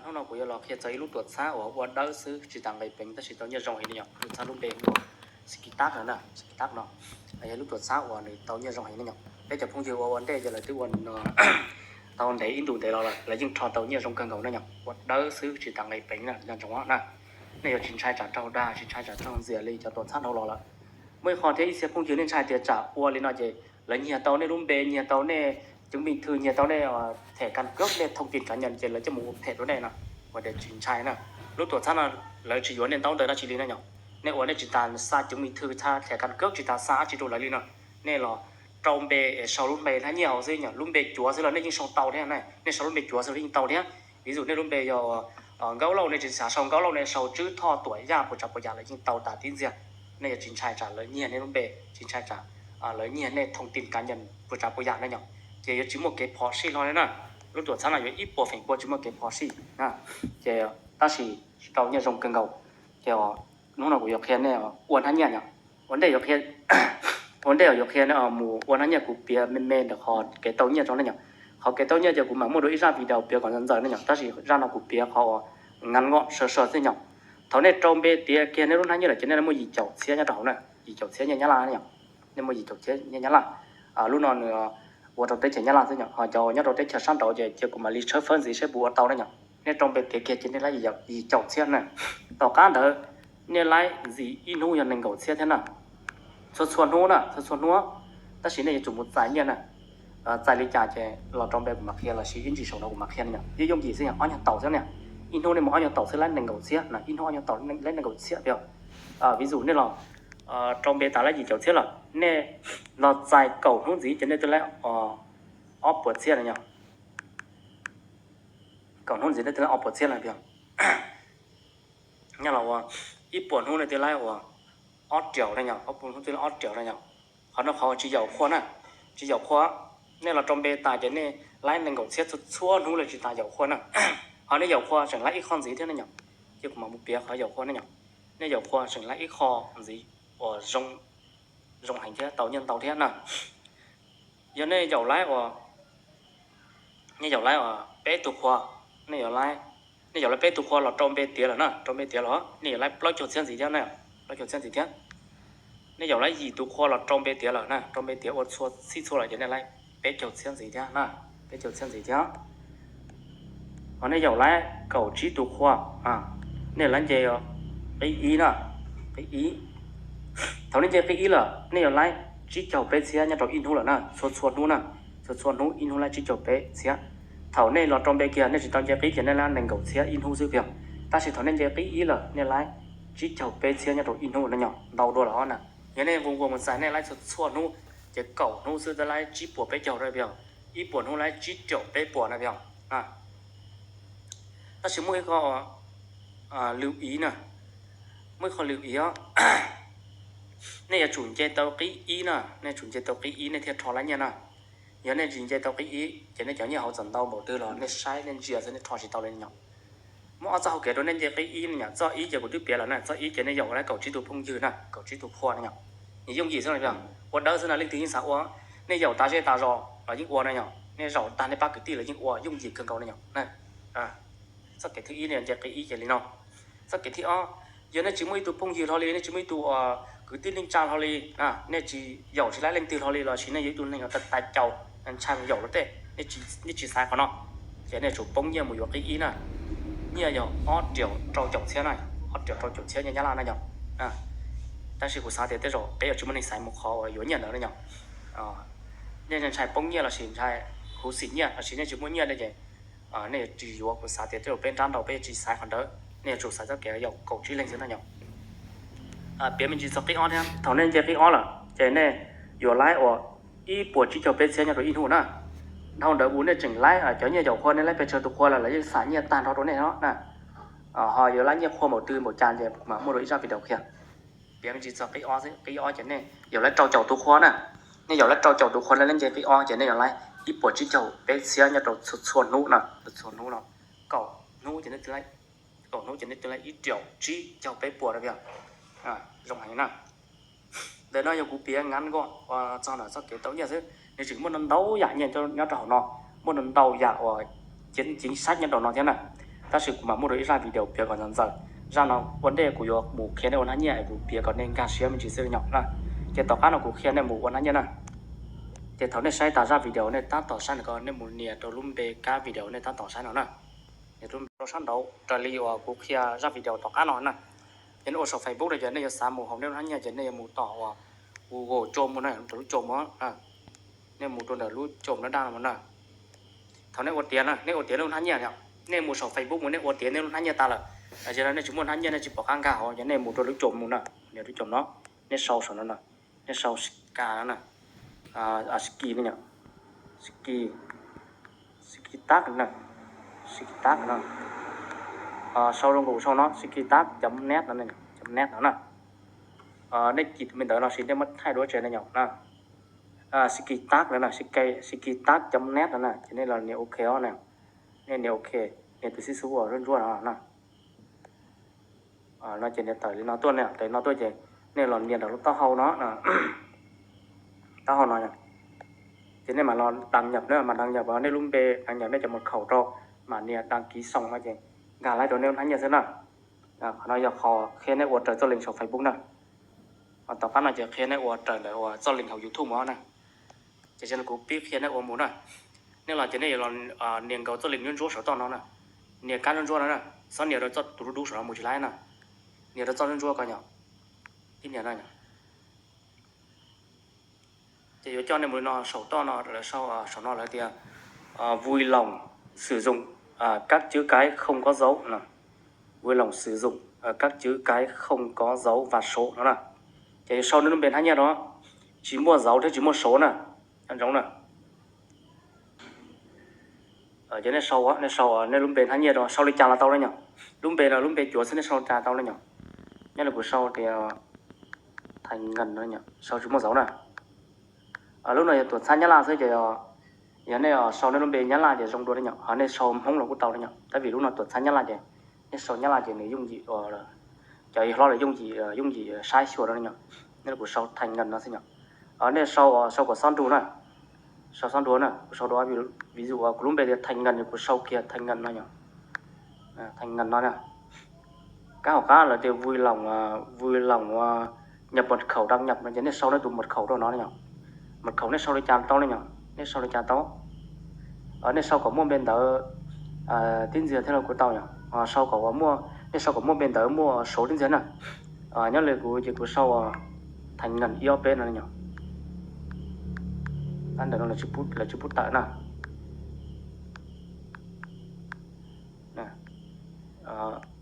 Hnub no kuv yuav los qhia txog ib lub tuam txhab uas ua dawb xwb tsis tas nqis peev tab sis tau nyiaj zoo heev no yom. Lub tuam txhab lub npe hu ua Skitax no na, Skitax no yog lub tuam txhab uas nws tau nyiaj zoo heev no yom. Peb cov phooj ywg uas ua ntej ces lawv twb ua tau ntev ib ntus ntev los lawm, lawv yeej rho tau nyiaj zoo kawg nkaus no yom. Ua dawb xwb tsis tas nqis peev na, nco ntsoov na. Nej yuav tsis ntshai tsam raug dag, tsis ntshai tsam raug ntxias li cov tuam txhab dhau los lawm. Muaj ib qho thiab ib txhia phooj ywg nej ntshai tias tsam ua li no ces lawv nyiag tau nej lub npe, nyiag tau nej chứng minh thư, nyiag tau nej thẻ căn cước, nej thông tin cá nhân ces lawv coj mus ua phem rau nej no. Ua tias tsis ntshai na, lub tuam txhab no lawv tsis yuav nej ntaub ntawv dab tsi li na yom. Nej ua nej tsis tas xa chứng minh thư, xa thẻ căn cước, tsis tas xa dab tsi rau lawv li no. Nej los rau npe es sau lub npe hnab nyiaj hauv xwb yom, lub npe cuav xwb los nej yeej sau tau thiab na, nej sau lub npe cuav xwb los yeej tau thiab. Ví dụ nej lub npe yog Nkauj Lauj, nej tsis xav sau Nkauj Lauj, nej sau Tswb Thoj Tuam Yaj puas tsav puas yam los yeej tau tas tib ntxiag. Nej yuav tsis ntshai tsam lawv nyiag nej lub npe, tsis ntshai tsam lawv nyiag nej thông tin cá nhân puas tsav puas yam na yom. Ces yuav tsis muaj kev phom sij hlo li na. Lub tuam txhab no yuav ib puas feem pua tsis muaj kev phom sij na. Ces tab sis tau nyiaj zoo kawg nkaus. Ces hnub no kuv yuav qhia nej ua hnab nyiaj yom. Ua ntej yuav qhia, ua ntej yuav qhia nej mus ua hnab nyiaj kuv piav me me ntawm qhov kev tau nyiaj rau nej yom. Qhov kev tau nyiaj ces kuv mam muaj dua ib zaj video piav kom ntxaws ntxaws na yom, tab sis zaj no kuv piav qhov uas ngắn gọn sơ sơ xwb yom. Thaum nej rau npe tiav kiag nej lub hnab nyiaj lawm ces nej muaj yim caum txhiab nyob rau hauv na, yim caum txhiab nyiaj Nyab Laj na yom. Nej muaj yim caum txhiab nyiaj Nyab Laj. Lub no nws ua rau teb chaws Nyab Laj xwb yom, ho cov nyob rau teb chaws sab nraud ces cia kuv mam li tshawb fawb ntxiv seb puas ua tau na yom. Nej rau npe tiav kiag ces nej laib yim caum txhiab na. Tom qab ntawd nej laib ntxiv ib hnub yog nees nkaum txhiab thiab na. Txhua txhua hnub na, txhua txhua hnub, tab sis nej yuav tsum mus txais nyiaj na. Txais li cas ces los rau npe kuv mam qhia lossis ib ntsis saum no kuv mam qhia na yom. Yooj yooj yim xwb yom, ob nyuag taum xwb na. Ib hnub nej mus ob nyuag taum xwb laib nees nkaum txhiab na, ib hnub ob nyuag taum laib nees nkaum txhiab tiag. Vis dụ nej los rau npe tas laib yim caum txhiab lawm, nej los txais kaum hnub ntxiv ces nej twb laib ob puas txhiab na yom. Kaum hnub ntxiv nej twb laib ob puas txhiab na tiag. Nyob los ua ib puas hnub nej twb laib ua ob riaum na yom, ob puas hnub twb laib ob riaum na yom. Qhov no qhov tsis yaum qhua na, tsis yaum qhua. Nej los rau npe tas ces nej laib nees nkaum txhiab txhua txhua hnub lawm tsis tas yaum qhua na. Ho nej yaum qhua tseem laib ib qho ntxiv thiab na yom. Ces kuv mam mus piav qhov yaum qhua na yom. Nej yaum qhua tseem laib ib qho ntxiv uas zoo heev thiab tau nyiaj ntau thiab na. Yog nej yaum laib ua, nej yaum laib ua peb tug qhua, nej yaum laib, nej yaum laib peb tug qhua los rau npe tiav lawm na, rau npe tiav los nej yaum laib plaub caug txhiab ntxiv thiab na, plaub caug txhiab ntxiv thiab. Nej yaum laib yim tus qhua los rau npe tiav lawm na, rau npe tiav ua txhua txhij txhua lawm ces nej laib peb caug txhiab ntxiv thiab na, peb caug txhiab ntxiv thiab. Ho nej yaum laib kaum tsib tus qhua, nej laib nce qib ib na, qib ib. Thaum nej nce qib ib lawm nej yuav laib tsib caug peb txhiab nyob rau ib hnub lawm na, txhua txhua hnub na, txhua txhua hnub ib hnub laib tsib caug peb txhiab. Thaum nej los rau npe kiag nej tsis tau nce qib ces nej laib nees nkaum txhiab ib hnub xwb tiag. Tab sis thaum nej nce qib ib lawm nej laib tsib caug peb txhiab nyob rau ib hnub na yom, ntau dua lawm na. Yog nej vus vus mus txais nej laib txhua txhua hnub ces kaum hnub xwb twb laib tsib puas peb caug na tiag, ib puas hnub laib tsib caug peb puas na tiag. Tab sis muaj ib qho lwm iv na, muaj ib qho lwm iv os. Nej yuav tsum nce tau qib ib na, nej tsum nce tau qib ib nej thiaj rho laib nyiaj na. Yog nej tsis nce tau qib ib ces nej cov nyiaj hauv txawm ntau npaum twg los nej saib nej ntsia xwb nej rho tsis tau li yom. Muaj ob txoj hau kev rau nej nce qib ib na yom. Txoj ib ces kuv twb piav lawm na, txoj ib ces nej yaum laib kaum tsib tus phooj ywg na, kaum tsib tus qhua na yom. Nws yooj yim xwb na, ua dawb xwb na, leej twg yeej xav ua. Nej yaum tas zej tas zos los yeej ua na yom, nej zaum tag nej pab kwv tij los yeej ua, yooj yim kawg nkaus na yom. Txoj kev thib ib nej nce qib ib ces li no. Txoj kev thib ob, yog nej tsis muaj ib tug phooj ywg hlo li, nej tsis muaj ib tug kwv tij neej tsa hlo li, nej tsis yaum tsis laib leej twg hlo li lossis nej yog ib tug neeg uas tais caus ntshai mus yaum luag tej, nej tsis xaiv qhov no, ces nej tsum poob nyiaj mus yuav qib ib na. Nyiaj yog ob riaum rau caum txhiab na, ob riaum rau caum txhiab nyiaj Nyab Laj na yom. Tab sis kuv xav tias tej zaum peb yuav tsis muaj neeg xaiv mus qhov uas yuav nyiaj ntawd na yom. Nej ntshai poob nyiaj lossis ntshai khuv xim nyiaj lossis nej tsis muaj nyiaj ne ces nej yuav tsis yuav, kuv xav tias tej zaum peb nrab nrau peb yuav tsis xaiv qhov ntawd, nej yuav tsum xaiv txoj kev yaum kaum tsib leeg xwb na yom. Piav me ntsis txog qib ob thiab, thaum nej nce qib ob lawm ces nej yuav laib uas ib puas tsib caug peb txhiab nyob rau ib hnub na. Dhau ntawd mus nej tseem laib cov nyiaj yaum qhua, nej laib pes tsawg tus qhua lawm lawv yeej xam nyiaj tag nrho rau nej no na. Ho yuav laib nyiaj qhua npaum twg npaum cas ces kuv mam muaj dua ib zaj video qhia. Piav me ntsis txog qib ob xwb, qib ob ces nej yaum laib rau caum tus qhua na. Nej yaum laib rau caum tus qhua, nej laib nce qib ob ces nej yuav laib ib puas tsib caug peb txhiab nyob rau txhua txhua hnub na, txhua hnub no. Kaum hnub ces nej twb laib, kaum hnub ces nej twb laib ib riaum tsib caug peb puas na, zoo heev na. Ntawm no yog kuv piav ngắn gọn txog ntawm txoj kev tau nyiaj xwb, nws tseem muaj ntau ntau yam nyiaj nyob rau hauv no, muaj ntau ntau yam uas chính chính sách nyob rau no thiab na. Tab sis kuv mam muaj dua ib zaj video piav kom ntxaws ntxaws. Zaj no ua ntej kuv yuav mus qhia nej ua hnab nyiaj es kuv piav kom nej nkag siab me ntsis xwb li nyom na. Ces tom qab no kuv qhia nej mus ua hnab nyiaj na. Ces thaum nej saib tas zaj video nej tab tom saib no ko nej mus nias rau lub npe kab video nej tab tom saib no na. Nias rau sab nraud raws li uas kuv qhia zaj video tom qab no na. Ces nej ua saum Facebook no ces nej yuav xav mus haus nej lub hnab nyiaj ces nej yuav mus tom uas Google Chrome no na, rau lub Chrome no. Nej mus rau ntawm lub Chrome no daj no na. Thaum nej ua tiav na, nej ua tiav nej lub hnab nyiaj no, nej mus saum Facebook mus nej ua tiav nej lub hnab nyiaj tas lawm, ces nej tsis muaj hnab nyiaj nej tsis pom qab nkag hauv ces nej mus rau lub Chrome mus na, nias lub Chrome no, nej sau saum no na, nej sau Sky no na, Sky no yom, Sky, Sky Tag na, Sky Tag no, sau zoo nkaus sau no Sky Tag chấm net no, chấm net no na. Nej kis tus me ntawv no sis nej muab thaij duab tsev no yom na. Sky Tag no na, Sky Tag chấm net no na, ces nej los nias OK os na. Nej nias OK, nias tus xib xub uas ntsuab ntsuab no na. No ces nias tawm li no tuaj na, tawm li no tuaj ces nej los nias ntawm lub taub hau no, taub hau no. Ces nej mam los đăng nhập na, mas đăng nhập nej lub npe, đăng nhập nej cov mật khẩu rau, mam nias đăng ký xong no ces nkag lawm rau nej lub hnab nyiaj xwb na. Qhov no yog qhov qhia nej ua raws txoj leeg saum Facebook na. Tom qab no ces qhia nej ua raws ntawm uas txoj leeg hauv YouTube no na. Ces kuv pib qhia nej ua mus na. Nej los ces nej yuav los nias nkaus txoj leeg ntsuab ntsuab saum toj no na. Nias kab ntsuab ntsuab no na. Txhob nias rau txoj tus dub dub saum no mus tsis laib na. Nias rau txoj ntsuab ntsuab ko yom. Pib nias no. Ces yuav coj nej mus li no saum toj no, lawv sau, saum no lawv tias vui lòng sử dụng các chữ cái không có dấu no. Vui lòng sử dụng các chữ cái không có dấu và số no na. Ces yuav sau nej lub npe hnab nyiaj no, tsis muaj dấu thiab tsis muaj số na. Nco ntsoov na. Ces nej sau, nej sau nej lub npe hnab nyiaj no, sau li cas los tau na yom. Lub npe no lub npe cuav xwb nej sau li cas tau na yom. Nyob li kuv sau tias Thành Ngân no, sau tsis muaj dấu na. Lub no yog tuam txhab Nyab Laj xwb ces yog nej sau nej lub npe Nyab Laj ces zoo dua na yom, ho nej sau Hmoob los kuj tau na yom, tab vim lub no tuam txhab Nyab Laj ces nej sau Nyab Laj ces nws yooj yim, cov hlob lawv yooj yim, yooj yim saib xyuas rau na yom. Nyob li kuv sau Thành Ngân no xwb yom. Nej sau, sau kom xob nrug na. Sau xob nrug na, kuv sau dua, ví dụ kuv lub npe tias Thành Ngân, kuv sau kiag Thành Ngân no yom. Thành Ngân no na. Kab hauv qab lawv tias vui lòng, vui lòng nhập mật khẩu đăng nhập no ces nej sau nej tus mật khẩu rau no na yom. Mật khẩu nej sau li cas tau na yom, nej sau li cas tau. Nej sau kom muaj npe ntawv tib ntxiag thiab los kuj tau yom. Sau kom muaj, nej sau kom muaj npe ntawv muaj số tib ntxiag na. Nyob li kuv ces kuv sau Thành Ngân ib ob peb no yom. Tab ntawm no lawv tsis pub tawm na.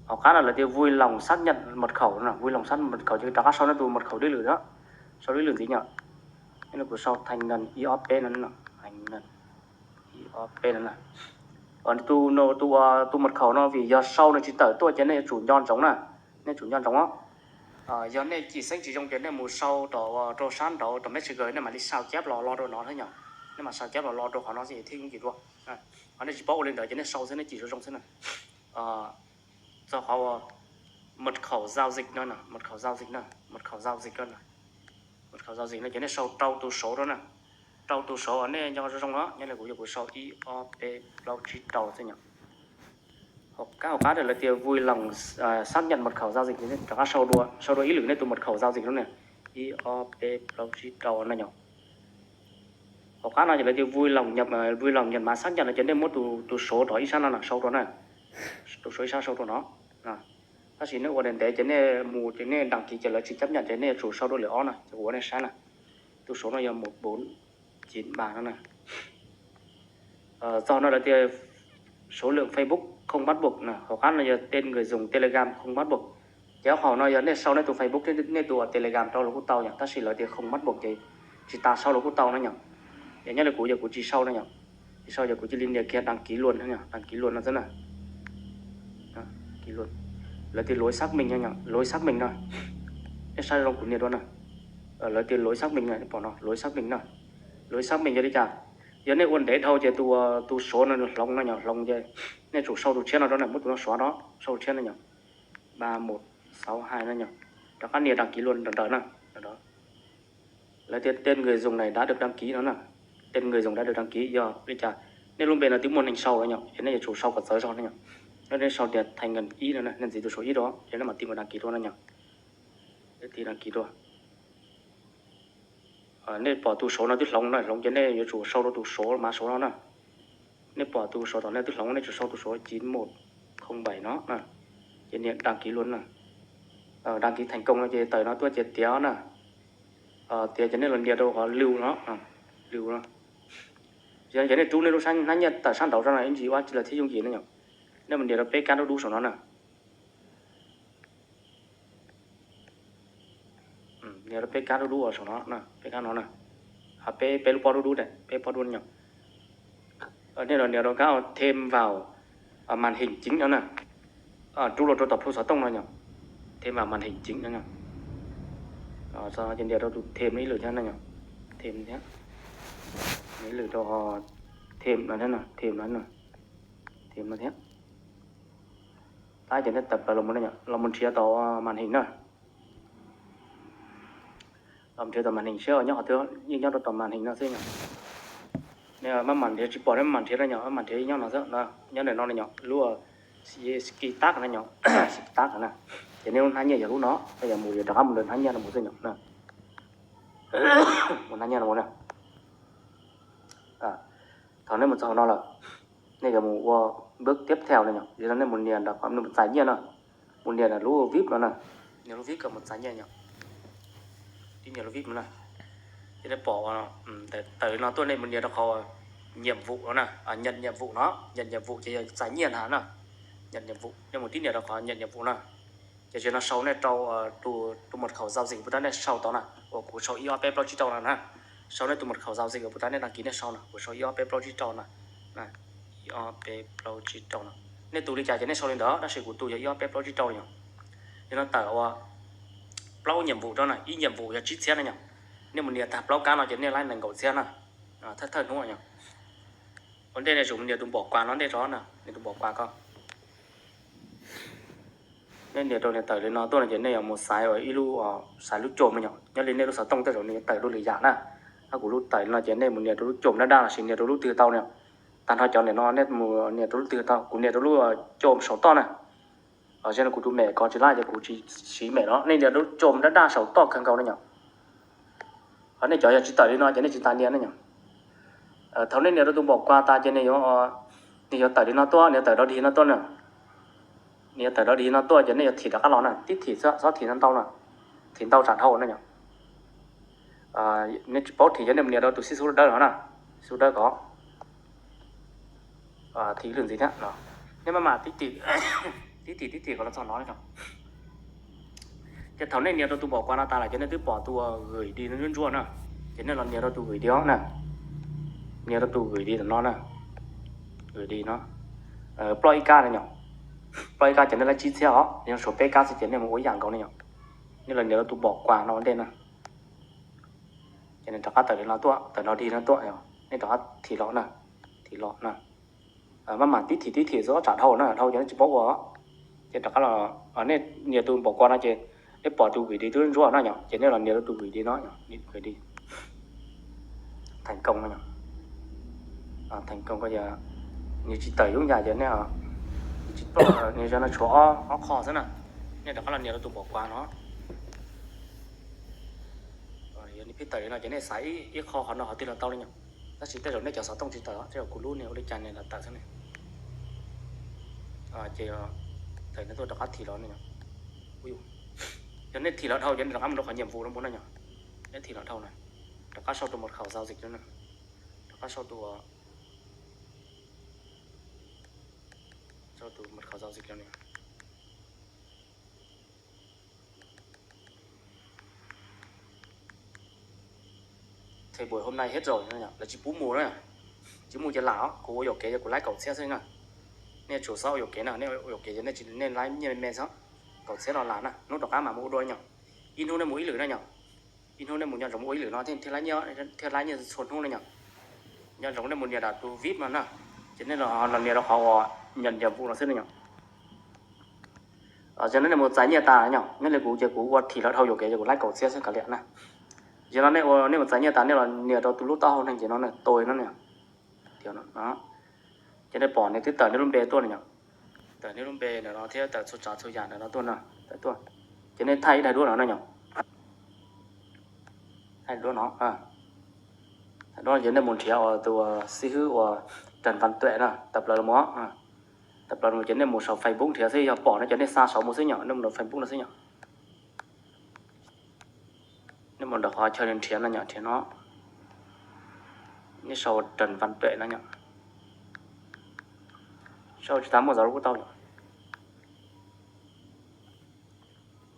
Hauv qab no lawv tias vui lòng xác nhận mật khẩu no, vui lòng xác nhận mật khẩu ces rov qab sau nej tus mật khẩu dib lwm, sau dib lwm ntxiv yom. Nyob li kuv sau Thành Ngân ib ob peb no, Thành Ngân ib ob peb no. Tus, tus mật khẩu no vim yog sau nws tsis tawm tuaj ces nej yuav tsum nco ntsoov na. Nej tsum nco ntsoov os. Yog nej cim xeeb tsis zoo ces nej mus sau rau sab nraud rau Messenger, nej mam li sau cab los lo rau no thiab yom. Nej mam sau cab los lo rau qhov no xwb thiaj yooj yim dua. Ho nej tsis paub ua li ntawd ces nej sau xwb, nej cim zoo zoo xwb na. Txog qhov uas mật khẩu giao dịch no, mật khẩu giao dịch no, mật khẩu giao dịch no, mật khẩu giao dịch no ces nej sau rau tus số rau na. Rau tus số uas nej nco zoo zoo no, nyob li kuv, kuv sau ib ob peb plaub tsib rau xwb yom. Kab hauv qab lawv tias vui lòng xác nhận mật khẩu giao dịch, rov qab sau dua, sau dua ib lwm nej tus mật khẩu giao dịch no na, ib ob peb plaub tsib rau no yom. Hauv qab no ces lawv tias vui lòng nhập, vui lòng nhập mã xác nhận no ces nej muab tus số rov ib sab no na, sau rau na. Tus số ib sab sau rau no. Tab sis nej ua ntev ntev ces nej mus ces nej đăng ký ces lawv tsis chấp nhận ces nej yuav tsum sau dua lwm ob na, ces kuv ua nej saib na. Tus số no yog một bốn chín ba no na. Txog no lawv tias số lượng Facebook không bắt buộc na, hauv qab no yog tên người dùng Telegram không bắt buộc. Ces ob qhov no yog nej sau nej tus Facebook thiab nej tus Telegram rau los kuj tau yom, tab sis lawv tias không bắt buộc ces tsis tas sau los kuj tau no yom. Ces nyob li kuv ces kuv tsis sau no yom. Tsis sau ces kuv cia li nias kiag đăng ký luôn no, đăng ký luôn no xwb na. Lawv tias lối xác minh no, lối xác minh no. Nej saib zoo kuv nias dua na. Lawv tias lối xác minh no, pom no, lối xác minh no. Lối xác minh yog li cas? Yog nej ua ntev dhau ces tus số no nws hloov no yom, hloov ces nej tsum sau tus tshiab no rau na, muab tus no suav no, sau tus tshiab no yom. Ba một sáu hai no yom. Rov qab nias đăng ký luôn ntawm ntawd na. Lawv tias tên người dùng này đã được đăng ký no na. Tên người dùng đã được đăng ký yog li cas? Nej lub npe no twb muaj neeg sau lawm yom, ces nej yuav tsum sau kom txawv zog no yom. Nej sau tias thành công ib no, nej ntxiv tus sau ib rau, ces nej mam tig mus đăng ký dua no yom. Nej tig đăng ký dua. Nej pom tus sau no twb hloov no, hloov ces nej yuav tsum sau rau tus sau mas sau no na. Nej pom tus sau tom nej twb hloov, nej tsum sau tus sau chín một không bảy no, ces nias đăng ký luôn na. Đăng ký thành công no ces tawm no tuaj ces tiav na. Tiav ces nej los nias rau qhov lưu no, lưu no. Ces nej rub nej lub hnab nyiaj tawm sab nraud rau no ib ntsis ua tsis los thiaj yooj yim no yom. Nej mus nias rau peb kab dub dub saum no na. Nias rau peb kab dub dub saum no, peb kab no na. Ho peb, peb lub pob dub dub ne, peb pob dub no yom. Nej los nias rau kab thêm vào màn hình chính no na. Rub los rau tom plhu xov tooj no yom. Thêm vào màn hình chính no. Ces nias rau tus thêm no ib lwm thiab no yom. Thêm thiab. Ib lwm rau thêm no thiab, thêm no, thêm no thiab. Tab ces nej tawm plaws los, los mus nrhiav tau màn hình na. Los nrhiav tau màn hình seb nyob qhov twg, yeej nyob rau tom màn hình no xwb yom. Nej maj mam nrhiav tsis pom nej maj mam nrhiav no yom, maj mam nrhiav nyob no xwb, nyob ntawm no yom, lub skip tag no yom, skip tag na. Ces nej lub hnab nyiaj yog lub no, nej yuav mus yuav rov qab mus rau hnab nyiaj no mus xwb yom. Mus hnab nyiaj no mus na. Thaum nej mus txog no lawm, nej yuav mus ua bước tiếp theo no yom, yog nej mus nias nram qhov nej mus txais nyiaj no, mus nias nram lub vip no na, nias lub vip kom mus txais nyiaj yom. Tib nias lub vip no na, ces nej pom tawm li no tuaj nej mus nias rau qhov nhiệm vụ no na, nhận nhiệm vụ no, nhận nhiệm vụ ces yog txais nyiaj ntag na. Nhận nhiệm vụ, nej mus tib nias rau qhov nhận nhiệm vụ no. Ces zaum no sau nej rau tus, tus mật khẩu giao dịch puas tab nej sau tau na, uas kuv sau ib ob peb plaub tsib rau no na. Sau nej tus mật khẩu giao dịch uas puas tab nej đăng ký nej sau na, kuv sau ib ob peb plaub tsib rau na. Ib ob peb plaub tsib rau no. Nej tus li cas ces nej sau li ntawd, tab sis kuv tus yog ib ob peb plaub tsib rau no yom. Ces no tawm ua plaub nhiệm vụ rau na, ib nhiệm vụ yog tsib txhiab no yom. Nej mus nias tag plaub kab no ces nej laib nees nkaum txhiab na. Thawj thawj hnub yom. Ua ntej nej tsum nias tus bỏ qua no ntej tso na, nias tus bỏ qua ko. Nej nias rau nias tawm li no tuaj no ces nej yuav mus xaiv ua ib lub, xaiv lub côm no yom, nyob li nej lub xov tooj tej zaum nws yuav tawm lub lwm yam na. Hab kuv lub tawm li no ces nej mus nias rau lub côm daj daj lossis nias rau lub twg tau no. Tag nrho cov niam no nej mus nias rau lub twg tau, kuv nias rau lub côm saum toj na. Ze no kuv tus mem ko tsis laj ces kuv tsis siv mem no, nej nias rau lub côm daj daj saum toj kawg nkaus no yom. Ho nej cov yog tsis tawm li no ces nej tsis tas nias ne yom. Thaum nej nias rau tus bỏ qua tas ces nws yuav tawm li no tuaj, nws yuav tawm dog dig no tuaj na. Nws yuav tawm dog dig no tuaj ces nej yuav thim rov qab los na, tib thim xwb, txhob thim ntau ntau na. Thim ntau tsam dhau na yom. Nej tsis paub thim ces nej mus nias rau tus xib xub dawb no na, xib xub dawb ko. Thim lwm ntxiv thiab no, nej maj mam tib thim tib thim kom los txog no. Ces thaum nej nias rau tus bỏ qua no tas lawm ces nej twb pom tus gửi đi no ntsuab ntsuab na. Ces nej los nias rau tus gửi đi na. Nias rau tus gửi đi no na. Gửi đi no. Ploj ib kab no yom. Ploj ib kab ces nej laib tsib txhiab os, yog suav peb kab xwb ces nej mus ua ib yam nkaus no yom. Nej los nias rau tus bỏ qua no ua ntej na. Ces nws rov qab tawm li no tuaj, tawm dog dig no tuaj, nej rov qab thim los na. Thim los na. Maj mam tib thim tib thim xwb, tsam dhau na, dhau ces nej tsis paub ua. Ces rov qab los, nej nias tus bỏ qua no ces nej pom tus gửi đi twb ntsuab no yom, ces nej los nias rau tus gửi đi no, gửi đi. Thành công no yom. Thành công ko yog nws tsis tawm yooj yim ces nej, nws tsis, nws zoo no tshuav ob qho xwb na. Nej rov qab los nias rau tus bỏ qua no. Yog nws pheej tawm li no ces nej xaiv ib qho qhov no qhov twg los tau li yom. Tab sis tej zaum nej cov xov tooj tsis tawm, tej zaum kuv lub nws ua li cas nws los tawm xwb ne. Ces tawm no tuaj rov qab thim los ne yom. Yog nej thim los dhau ces nej rov qab mus rau qhov nhiệm vụ no mus no yom. Nej thim los dhau na, rov qab sau tus mật khẩu giao dịch no na. Rov qab sau tus, sau tus mật khẩu giao dịch no na. Thời buổi hôm nay hết rồi, lawv tsis pub mus na. Tsis mus ces lam, kuv ua yuam kev ces kuv laib kaum txhiab xwb na. Nej tsum xob ua yuam kev na, nej ua yuam kev ces nej tsis, nej laib nyiaj me me xwb. Kaum txhiab los lam na, hnub rov qab mam mus ua dua yom. Ib hnub nej mus ib lwm na yom. Ib hnub nej mus nco ntsoov mus ua ib lwm no thiaj laib nyiaj, thiaj laib nyiaj txhua hnub na yom. Nco ntsoov nej mus nias rau tus vip no na, ces nej los nias rau qhov uas nhận nhiệm vụ no xwb na yom. Ces nej mus txais nyiaj tas yom, nyob li kuv ces kuv ua thim los dhau yuam kev ces kuv laib kaum txhiab xwb kav liam na. Ces no nej ua, nej mus txais nyiaj tas nej los nias rau tus lub taub hau neeg ces no na, tôi no na. Ces nej pom nws twb tawm nej lub npe tuaj na yom. Tawm nej lub npe ntawm no thiab tawm txhua tsav txhua yam ntawm no tuaj na, tawm tuaj. Ces nej thaij ib daim duab no na yom. Thaij duab no, thaij duab ces nej mus nrhiav ua tus xib hwb ua Trần Văn Tuệ na, tawm plaws los mus, tawm plaws los ces nej mus saum Facebook nrhiav xwb, yog pom no ces nej xa saud mus xwb nyom, nej mus saum Facebook no xwb nyom. Nej mus nram qhov chaw nrhiav no nyom, nrhiav no, nej sau Trần Văn Tuệ no nyom. Sau tsis tas muaj zov lub kuj tau.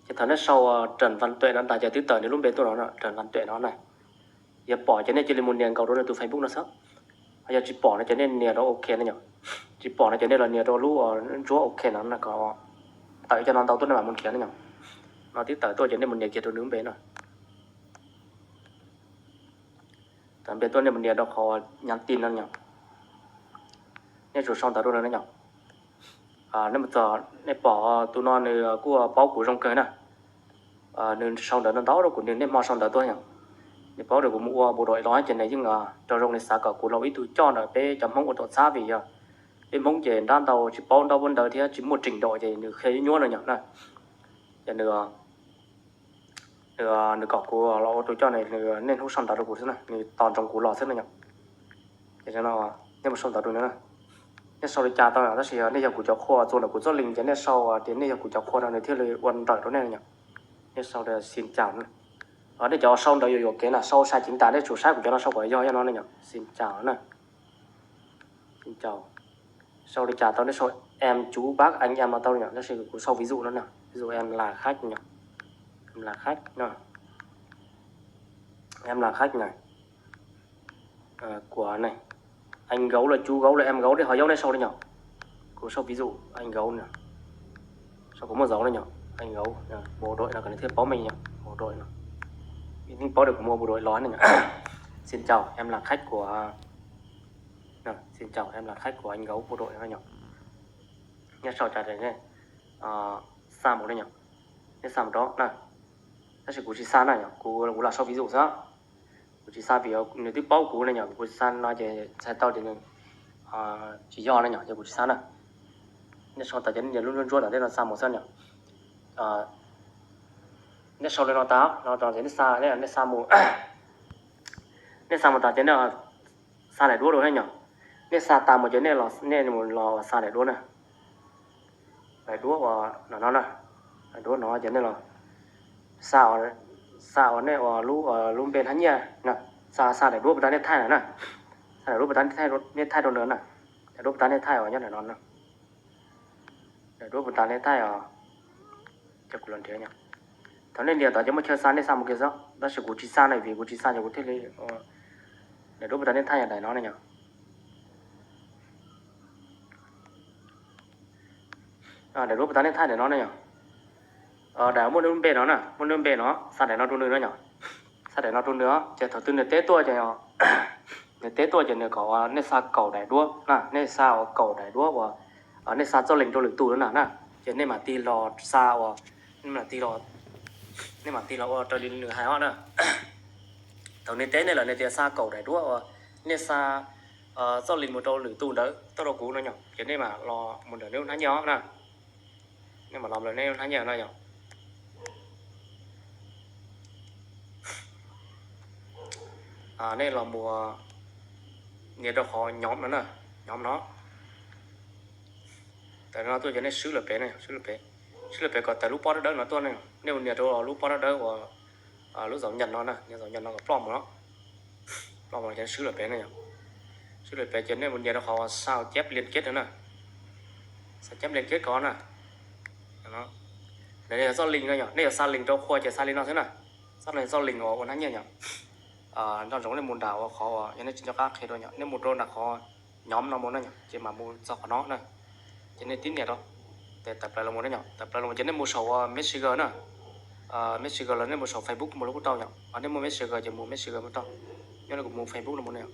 Ces thaum nej sau Trần Văn Tuệ no ntag ces twb tawm nws lub npe tuaj no, Trần Văn Tuệ no na. Yog pom ces nej cia li mus nias nkaus rau nws tus Facebook no xwb. Yog tsis pom no ces nej nias rau OK no nyom. Tsis pom no ces nej los nias rau lub ntsuab OK no na, kom tawm cov no ntau tuaj nej mam mus nrhiav no nyom. No twb tawm tuaj ces nej mus nias kiag rau nws lub npe no. Tawm npe tuaj nej mus nias rau qhov nhắn tin no nyom. Nej tsum sau ntawv rau nws no nyom. Nej mus txog nej pom tus no nws kuj paub kuv zoo kawg na. Nws sau ntawv ntau ntau rau kuv, nws niaj hmo sau ntawv tuaj nyom. Nws paub tias kuv mus ua bộ đội los ces nws yeej rau zoo li xav kom kuv los ib tug coj ntawm peb cov Hmoob ua tuam txhab vim yog peb Hmoob ces ntab ntau tsis paub ntaub paub ntawv thiab tsis muaj trình độ ces nws qhia nyuaj nyuaj no nyom na. Ces nws nws kom kuv los ua tus coj, nws niaj hnub sau ntawv rau kuv xwb na, nws tos ntsoov kuv los xwb no nyom. Ces no nej mus sau ntawv rau nws na. Nej sau li cas tau, tab sis nej yog kuv cov qhua txua ntawm kuv txoj link ces nej sau tias nej yog kuv cov qhua no nws thiaj li ua nrawm rau nej no nyom. Nej sau xin chào na. Nej cov sau ntawv yuam yuam kev na, sau sai chính tả, nej tsum saib kuv cov no sau kom yog yog no ne nyom, xin chào na. Xin chào. Sau li cas tau, nej sau em chú bác anh em no tau nyom, tab sis kuv sau ví dụ no na, ví dụ em là khách nyom. Em là khách no. Em là khách này. Của này. Anh gấu là chú gấu là em gấu, nej ho yau nej sau li nyom. Kuv sau ví dụ anh gấu na. Sau kuv muaj dấu na nyom. Anh gấu, bộ đội no kom nws thiaj paub meej nyom, bộ đội no. Nws thiaj paub tias kuv mus ua bộ đội los ne nyom. Xin chào, em là khách của Xin chào, em là khách của anh gấu bộ đội no nyom. Nej sau cas nej xa mus na nyom. Nej xa mus rau na. Tab sis kuv tsis xa na nyom, kuv kuv lam sau ví dụ xwb. Kuv tsis xa vim nws twb paub kuv ne nyom, kuv xa no ces txhais tau tias nws tsis yog ne nyom, ces kuv tsis xa na. Nej sau tas ces nej nias lub ntsuab tom ntej no xa mus xwb nyom. Nej sau li no tas no ces nej xa, nej xa mus, nej xa mus tas ces nej xa daim duab rau nej nyom. Nej xa tas mus ces nej los, nej mus los xa daim duab na. Daim duab uas no no na, daim duab no ces nej los xa, xa uas nej ua lub, lub npe hnab nyiaj na. Xa, xa daim duab puas tas nej thaij na na. Xa daim duab puas tas nej thaij rau nws na. Daim duab puas tas nej thaij uas nyob ntawm no na. Daim duab puas tas nej thaij os. Ces kuv los nrhiav nyom. Thaum nej nias tod ces muaj chaw xa nej xa mus kiag xwb, tab sis kuv tsis xa na, vim kuv tsis xa ces kuv thiaj li, daim duab puas tas nej thaij yog daim no ne nyom. Daim duab puas tas nej thaij daim no ne nyom. Daim muaj nws lub npe no na, muaj nws lub npe no, xa daim no rau nws na nyom. Xa daim no rau nws os, ces thaum twg nws teb tuaj ces, nws teb tuaj ces nws kom nej xa kaum daim duab na, nej xa uas kaum daim duab uas nej xa txoj link rau lwm tus na na. Ces nej mam tig los xa uas, nej mam tig los, nej mam tig los ua raws li nws hais os na. Thaum nws teb nej lawm nws tias xa kaum daim duab uas nej xa txoj link mus rau lwm tus ntawd tuaj rau kuv no nyom, ces nej mam los mus ntawm nej lub hnab nyiaj os na. Nej mam los ntawm nej lub hnab nyiaj no yom. Nej los mus nias rau qhov nhóm no na, nhóm no. Tawm no tuaj ces nej swb lawm pem, swb lawm pem, swb lawm pem kom tawm lub pob dawb dawb no tuaj ne. Nej mus nias rau lub pob dawb dawb uas lub dấu nhật no na, nias dấu nhật no kom ploj mus no. Ploj mus ces swb lawm pem ne yom. Swb lawm pem ces nej mus nias rau qhov sao chép liên kết no na. Sao chép liên kết ko na. Ntawm no yog txoj link no yom, nej yuav xa link rau qhua ces xa li no xwb na. Txoj no yog txoj link uas ua hnab nyiaj yom. Nco ntsoov nej mus nram uas qhov uas yog nej tsis nco qab qhia rau yom, nej mus rau nram qhov nhóm no mus na yom, ces mam mus txog qhov no na. Ces nej tib nias rau, ces tawm plaws los mus na yom, tawm plaws los mus ces nej mus saum uas Messenger na. Messenger los nej mus saum Facebook mus los kuj tau yom, nej muaj Messenger ces mus Messenger mus tau. Nyob no kuv mus Facebook no mus na yom.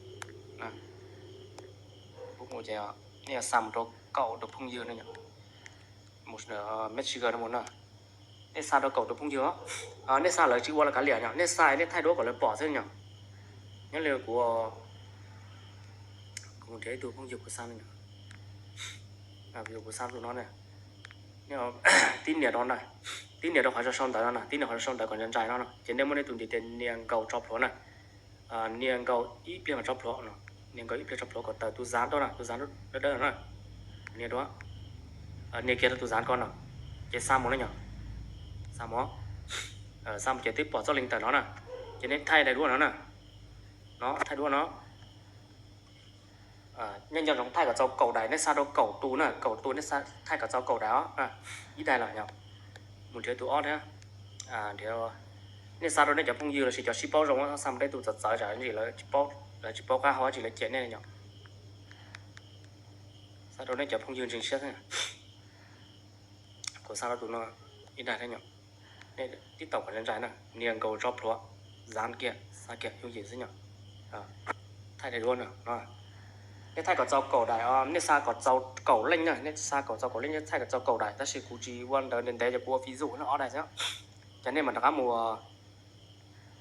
Facebook mus ces nej yuav xa mus rau kaum tus phooj ywg no yom. Mus Messenger no mus na. Nej xa rau kaum tus phooj ywg, nej xa lawv tsis ua los kav liam yom, nej xa nej thaij duab kom lawv pom xwb yom. Nyob li kuv, kuv mus nrhiav ib tug phooj ywg kuv xa no yom. Vis dua kuv xa tus no na, tib nias rau na, tib nias rau qhov sau ntawv no na, tib nias qhov sau ntawv kom ntsais ntsais no no ces nej muab nej tus ntiv tes nias nkaus tso plhuav na. Nias nkaus ib pliag tso plhuav no, nias nkaus ib pliag tso plhuav kom tawm tus zav rau na, tus zav dawb dawb no na. Nias dua, nias kiag rau tus zav ko no, ces xa mus na yom. Xa mus, xa mus ces twb pom txoj link tawm no na, ces nej thaij daim duab no na. No thaij duab no. Nyob nco ntsoov thaij kom txaus kaum daim, nej xa rau kaum tus na, kaum tus nej thaij kom txaus kaum daim os. Ib daim lawm yom, mus nrhiav tus ob thiab. Nej xa rau nej cov phooj ywg lossis cov sib paub zoo, xa mus rau tus txawv txawv tsam ntsis lawv tsis paub, lawv tsis paub qab hau dab tsi lawv cem nej yom. Xa rau nej cov phooj ywg ntseeg siab xwb. Kuv xa rau tus no ib daim thiab yom. Nej tib taum kom ntsais ntsais na, nias nkaus tso plhuav, zav kiag, xa kiag yooj yim xwb yom. Thaij daim duab no, nej thaij kom txaus kaum daim, nej xa kom txaus kaum leej na, nej xa kom txaus kaum leej, nej thaij kom txaus kaum daim, tab sis kuv tsis ua ntawd ntev ntev ces kuv ua vis dua no ob daim xwb. Ces nej mam rov qab mus,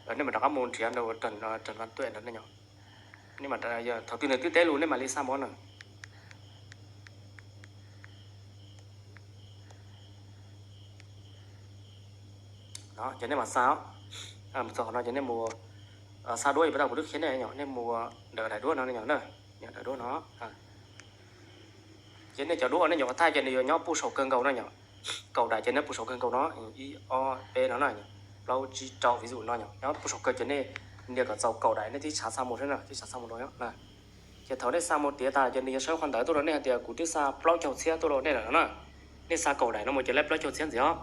nej mam rov qab mus nrhiav ntawm Trần Văn Tuệ ntawd na yom. Nej mam, thaum twg nws twb teb lus nej mam li xa mus na. Ces nej mam xa, mus txog qhov no ces nej mus xa duab, yog puas tau kuv twb qhia nej yom, nej mus ntawm daim duab no yom na, daim duab no. Ces nej cov duab nej nyuam qhuav thaij ces nws yuav nyob puj saum kawg nkaus no yom. Kaum daim ces nyob puj saum kawg nkaus no, ib ob peb no na, plaub tsib rau vis dua no yom, nyob puj saum kawg ces nej nias kom txaus kaum daim nej thiaj tshav xa mus thiab na, thiaj tshav xa mus rau na. Ces thaum nej xa mus tiav tas ces nws yuav sau qhov ntawv tuaj rau nej hais tias kuv twb xa plaub caug txhiab tuaj rau nej lawm no na. Nej xa kaum daim no mus ces laib plaub caug txhiab ntxiv os.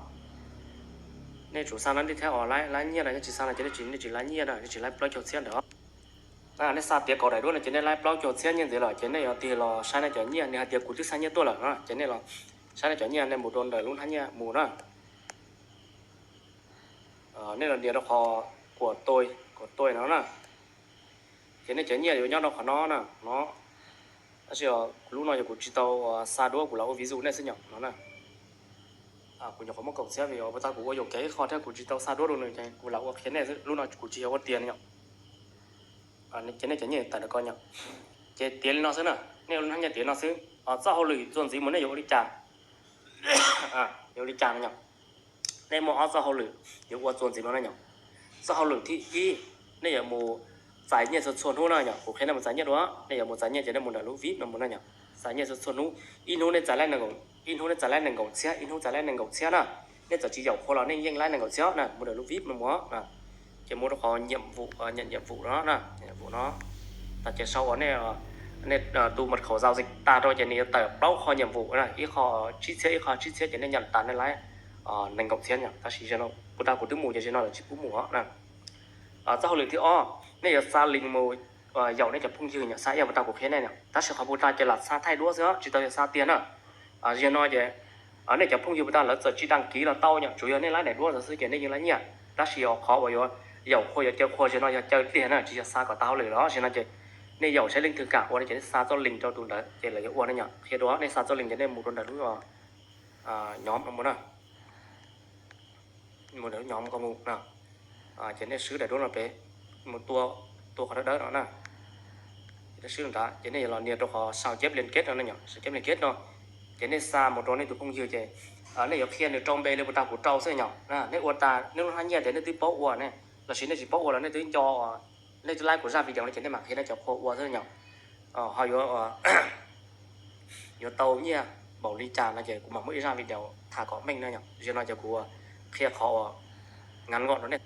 Nej tsum xa no nej thiaj laib nyiaj no, nej tsis xa no ces nej tsis laib nyiaj na, nej tsis laib plaub caug txhiab ntawd. Nej xa tiav kaum daim duab no ces nej laib plaub caug txhiab nyiaj ntxiv lawm ces nej yuav tig los saib nej cov nyiaj, nws hais tias kuv twb xa nyiaj tuaj lawm no ces nej los saib nej cov nyiaj, nej mus rau ntawm lub hnab nyiaj mus na. Nej los nias rau qhov kuam tui, kuam tui no na. Ces nej cov nyiaj yuav nyob rau qhov no na, no. Tab sis kuv lub no yog kuv tsis tau xa duab, kuv lam ua vis dua nej xwb yom, no na. Kuv nyuam qhuav muab kaum txhiab vim puas tau kuv ua yuam kev ib qho thiab kuv tsis tau xa duab rau nws ces kuv lam ua qhia nej xwb, lub no kuv tsis yog ua tiag no yom. Ces nej cov nyiaj tawm rau ko yom. Ces tiav li no xwb na, nej ua lub hnab nyiaj tiav no xwb. Txoj hauj lwm txuas ntxiv mus nej yuav ua li cas, yuav ua li cas no yom. Nej muaj ob txoj hauj lwm yuav ua txuas ntxiv no na yom. Txoj hauj lwm thib ib, nej yuav mus txais nyiaj txhua txhua hnub na yom. Kuv qhia nej mus txais nyiaj dua, nej yuav mus txais nyiaj ces nej mus ntawm lub vip no mus na yom. Txais nyiaj txhua txhua hnub, ib hnub nej txais laib nees nkaum, ib hnub nej txais laib nees nkaum txhiab, ib hnub txais laib nees nkaum txhiab na. Nej txawm tsis yaum qhua los nej yeej laib nees nkaum txhiab na, mus ntawm lub vip no mus. Ces mus rau qhov nyiam vum, nyiam vum no, nyiam vum no. Tas ces sau uas nej, nej tus mật khẩu giao dịch tag rau ces nws yuav tawm plaub qho nyiam vum na, ib qho tsib txhiab, ib qho tsib txhiab ces nej nyiam tas nej laib nees nkaum txhiab yom. Tab sis puas tau kuv twb mus ces zaum no lawv tsis pub mus na. Txoj hauj lwm thib ob, nej yuav xa link mus yaum nej cov phooj ywg yom, xa ib yam puas tau kuv qhia nej yom. Tab sis qhov puas tau ces lam xa thaij duab xwb, tsis tau yog xa tiag na. Zaum no ces nej cov phooj ywg puas tau lawv txawm tsis đăng ký los tau yom, tsuas yog nej laib daim duab ntawd xwb ces nej yeej laib nyiaj. Tab sis qhov uas yuav yaum qhua yuav caw qhua zaum no yog caw tiag na, tsis yog xa kom tag hauj lwm los. Zaum no ces nej yaum saib leej twg kam ua no ces nej xa txoj link rau tus ntawd ces lawv yuav ua na yom. Qhia dua, nej xa txoj link ces nej mus rau ntawm lub nhóm no mus na. Mus ntawm lub nhóm ko mus na. Ces nej swb daim duab no pem, mus tua, tua qhov dawb dawb no na. Ces nej swb nrad ces nej yuav los nias rau qhov sao chép liên kết no na yom, sao chép liên kết no. Ces nej xa mus rau nej tus phooj ywg ces nej yuav qhia nws rau npe li puas tau kuv rau xwb yom. Nej ua tas nej lub hnab nyiaj tias nej twb paub ua ne, lossis nej tsis paub ua los nej twb nco, nej twb laib kuv zaj video no ces nej mam qhia nej cov qhua ua xwb yom. Ho yuav, yuav tau nyiaj npaum li cas no ces kuv mam muaj ib zaj video tham kom meej na yom. Zaum no ces kuv qhia qhov uas ngắn gọn rau nej.